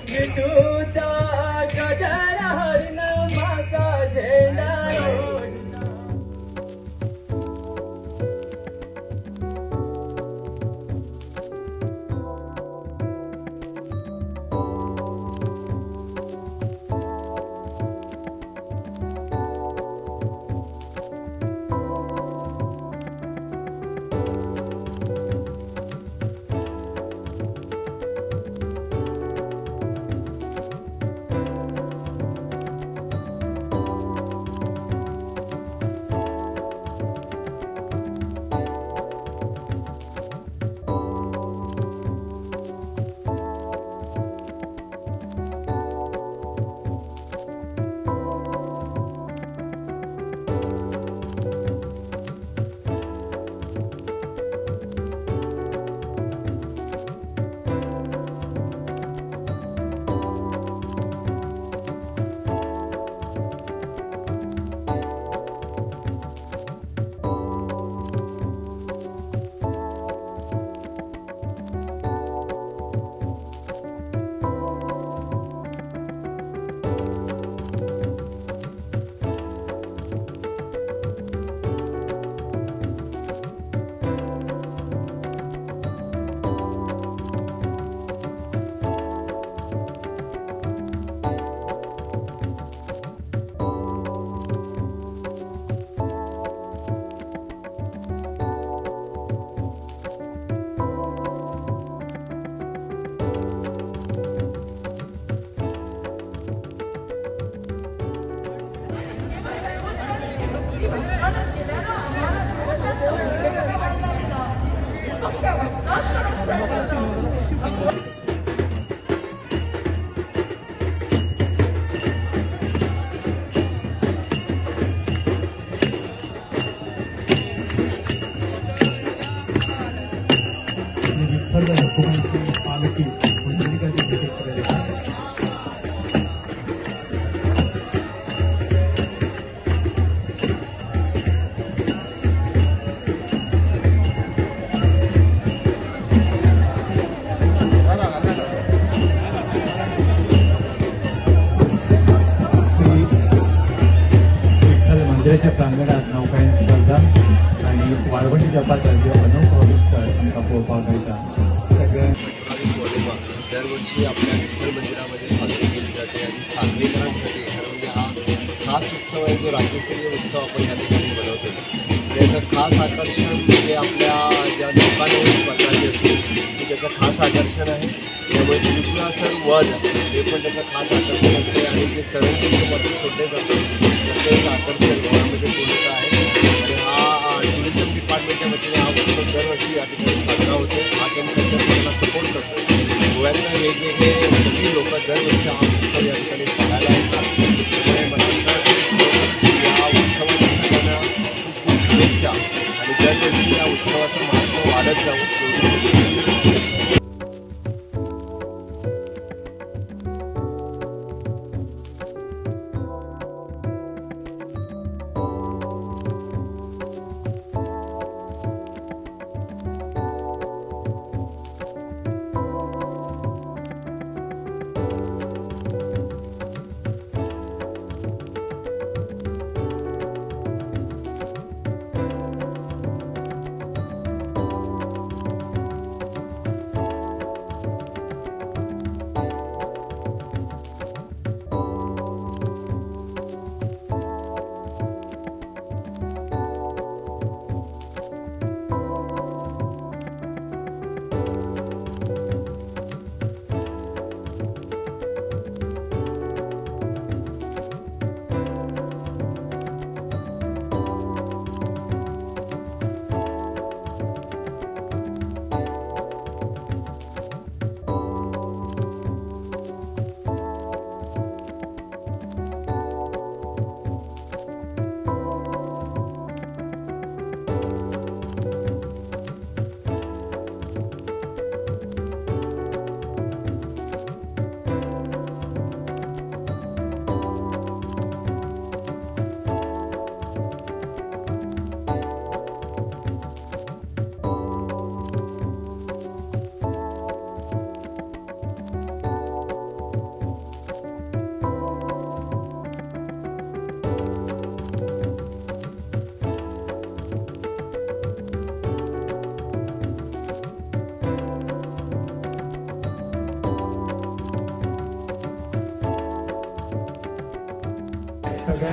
विठूचा गजर हरिण माझा झेंडा रोहिणा. विठ्ठल रखुमाईची पालखी पुंडलिकाची प्रतीक्षा करीत आहे. श्री विठ्ठल मंदिराच्या प्रांगणात नौकायन स्पर्धा आणि वाळवंटी जपाचा जे अनोखो आविष्कार आमकां पळोवपाक मेळटा. सगळ्यांक पौर्णिमा दरवर्षी आपल्या विठ्ठल मंदिरामध्ये साजरी केली जाते आणि सागवेकरांसाठी खरं म्हणजे हा खास उत्सव आहे, जो राज्यस्तरीय उत्सव आपण या ठिकाणी मनवतो. त्याचं खास आकर्षण म्हणजे आपल्या ज्या नौकानयन स्पर्धा जी असते ती त्याचं खास आकर्षण आहे. त्यामुळे त्रिपुरासुर वध हे पण त्याचं खास आकर्षण असते आणि जे सरंगीचे पत्र सोडले जाते त्याचं एक आकर्षण गोव्यामध्ये पूर्णतः आहे. आणि हा टुरिझम डिपार्टमेंटच्या वतीने हा उत्सव दरवर्षी या ठिकाणी साजरा होतो. आर्ट अँड कल्चर त्याला सपोर्ट करतो. गोव्यातल्या वेगवेगळे सगळी लोक दरवर्षी हा उत्सव या ठिकाणी बघायला येतात. त्यामुळे मला वाटतं या उत्सवाच्या सगळ्यांना खूप खूप शुभेच्छा आणि दरवर्षी या उत्सवाचं महत्त्व वाढत जावं एवढी शुभेच्छा.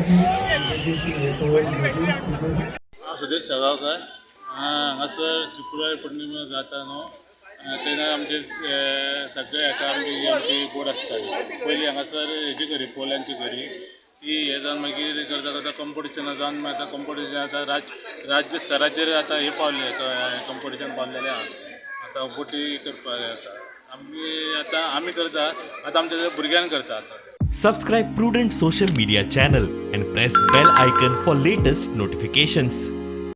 सगळ्यांनी गरजेची हे पळोवन म्हजी हांव सुदेश शेगांवकर. हांगासर त्रिपुरारी पौर्णिमा जाता न्हू, तेन्ना आमचे सगळे हेका आमची आमची बोट आसताली. पयलीं हांगासर हेजी करी, पोल्यांची करी. ती हें जावन मागीर करता करता कंपिटिशनां जावन मागीर आतां कंपिटिशन आतां राज्य स्तराचेर आतां हें पावलें, कंपिटिशन पावलेलें आहा. आतां बोटी करपाक जाता आमी. आतां आमी करता, आतां आमच्या भुरग्यांक करता आतां. Subscribe Prudent Social Media channel and press bell icon for latest notifications.